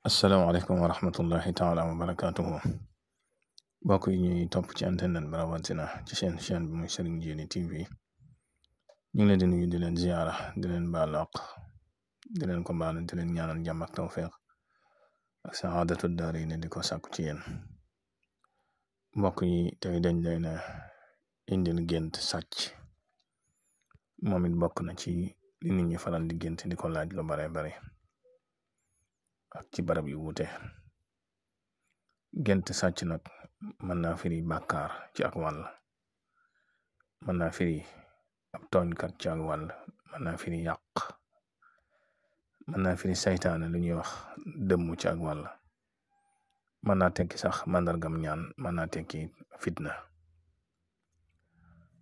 asalaamaaleykum wa rahmatullahi taala wa barakaatuhu mbokk yi ñuy topp ci internet bi rawatina ci chaîne bi muy Serigne Djily TV ñu ngi leen di nuyu di leen ziyaara di leen baalu àq di leen ko baal di leen ñaanal jàmm ak tawfeex ak saadatu daarayni di ko sàkku ci yéen mbokk yi tey dañ leen indil gént sàcc moom it bokk na ci li nit ñi faral di gént di ko laaj lu bare bare ak ci barab yu wuute gént sàcc nag mën naa firi bàkkaar ci ak wàll mën naa firi ab tooñkat ci ak wàll mën naa firi yàq mën naa firi saytaane lu ñuy wax dëmm ci ak wàll mën naa tekki sax màndargam ñaan mën naa tekki fitna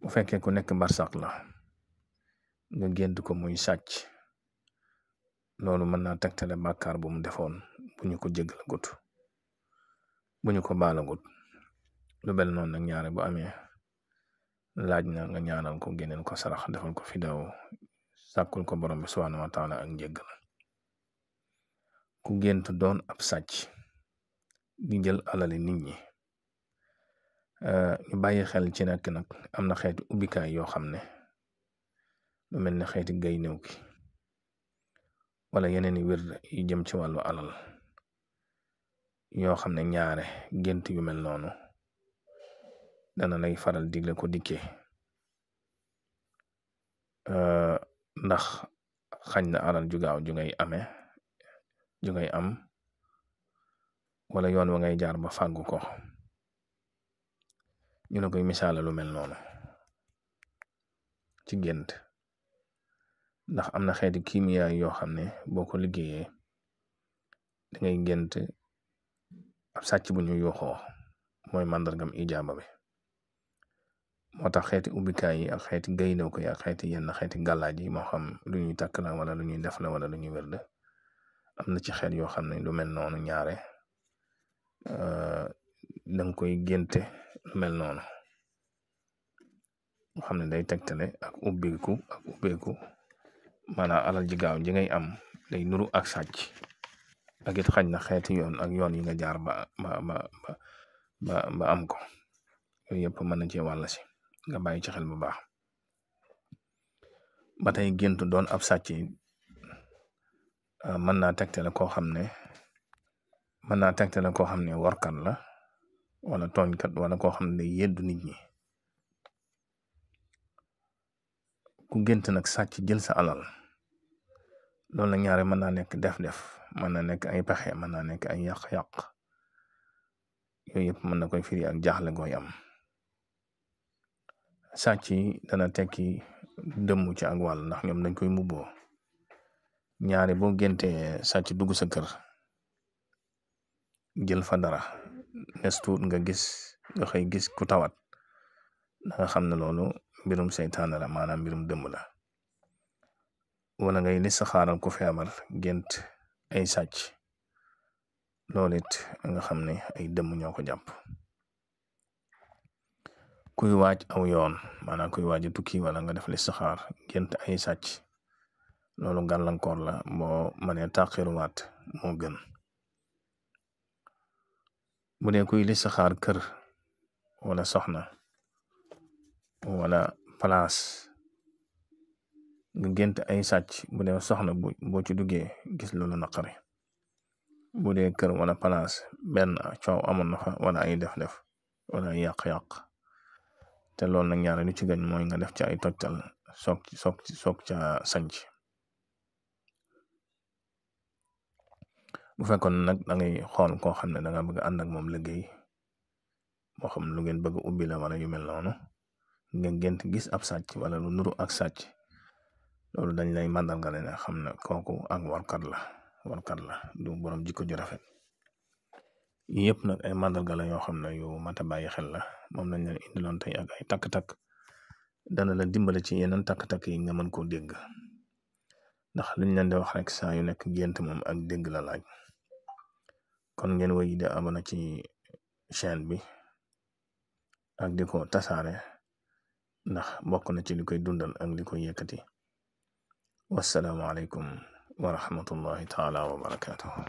bu fekkee ku nekk barsax la nga gént ko muy sàcc loolu mën naa tegtale bàkkaar bu mu defoon bu ñu ko jégalagut bu ñu ko baalagut lu bel noonu nag ñaare bu amee laaj na nga ñaanal ko génneel ko sarax defal ko fidaw sàkkul ko borom bi subhaanahu wa taala ak njéggal ku gént doon ab sàcc di jël alali nit ñi ñu bàyyi xel ci nekk nag am na xeeti ubbikaay yoo xam ne lu mel ne xeeti gay néew ki wala yeneen i wér yu jëm ci wàllu alal yoo xam ne ñaare gént yu mel noonu dana lay faral digle ko dikkee ndax xañ na alal ju gaaw ju ngay am wala yoon wa ngay jaar ba fàggu ko ñu la koy misaala lu mel noonu ci gént ndax am na xeeti kimia yoo xam ne boo ko liggéeyee da ngay gént ab sàcc bu ñu yuuxoo mooy màndargam ijaaba bi moo tax xeeti ubbikaay yi ak xeeti gaynew ko yi ak xeeti yenn xeeti gàllaaj yi moo xam lu ñuy takk la wala lu ñuy def la wala lu ñuy wérd am na ci xeet yoo xam ne lu mel noonu ñaare danga koy génte lu mel noonu nga xam ne day tegtale ak ubbeeku maanaam alal ji gaaw ji ngay am day nuru ak sàcc ak it xañ na xeeti yoon ak yoon yi nga jaar ba am ko yooyu yëpp mën na cee wàll si nga bàyyi ci xel bu baax ba tey géntu doon ab sàcc mën naa tegtale koo xam ne warkat la wala tooñkat wala koo xam ne day yeddu nit ñi ku gént nag sàcc jël sa alal loolu la ñaare mën naa nekk def-def mën na nekk ay pexe mën naa nekk ay yàq-yàq yooyu yëpp mën na koy firi ak jaaxle gooy am sàcc yi dana tekki dëmm ci ak wàll ndax ñoom dañ koy mubboo ñaare boo géntee sàcc dugg sa kër jël fa dara nes tuut nga xëy gis ku tawat da nga xam ne loolu mbirum seytaane la maanaam mbirum dëmm la wala ngay lis sa xaaral ku feebar gént ay sàcc loolu it nga xam ne ay dëmm ñoo ko jàpp kuy waaj aw yoon maanaam kuy waaj tukki wala nga def lis sa xaar gént ay sàcc loolu gàllankoor la boo mënee tàqiruwaat moo gën bu dee kuy lis sa xaar kër wala soxna wala palaas nga gént ay sàcc bu dee soxna boo ci duggee gis loolu naqari bu dee kër wala palaas benn coow amoon na fa wala ay def-def wala ay yàq-yàq te loolu nag ñaare lu ci gën mooy nga def ci ay tojtal soog ca sanc bu fekkoon nag da ngay xool koo xam ne da nga bëgg ànd ak moom liggéey moo xam lu ngeen bëgg ubbi la wala yu mel noonu nga gént gis ab sàcc wala lu nuru ak sàcc loolu dañ lay màndargale ne xam ne kooku ak warkat la du borom jikko ju rafet yi yëpp nag ay màndargale yoo xam ne yu mat a bàyyi xel la moom lañ leen indiloon tey ak ay takk-takk dana la dimbale ci yeneen takk-takk yi nga mën koo dégg ndax liñ leen di wax rek saa yu nekk gént moom ak dégg la laaj kon ngeen wéy di abonné ci chaîne bi ak di ko tasaare ndax bokk na ci li koy dundal ak li koy yëkkati wassalaamu aleykum wa rahmatullahi taala wa barakatuhu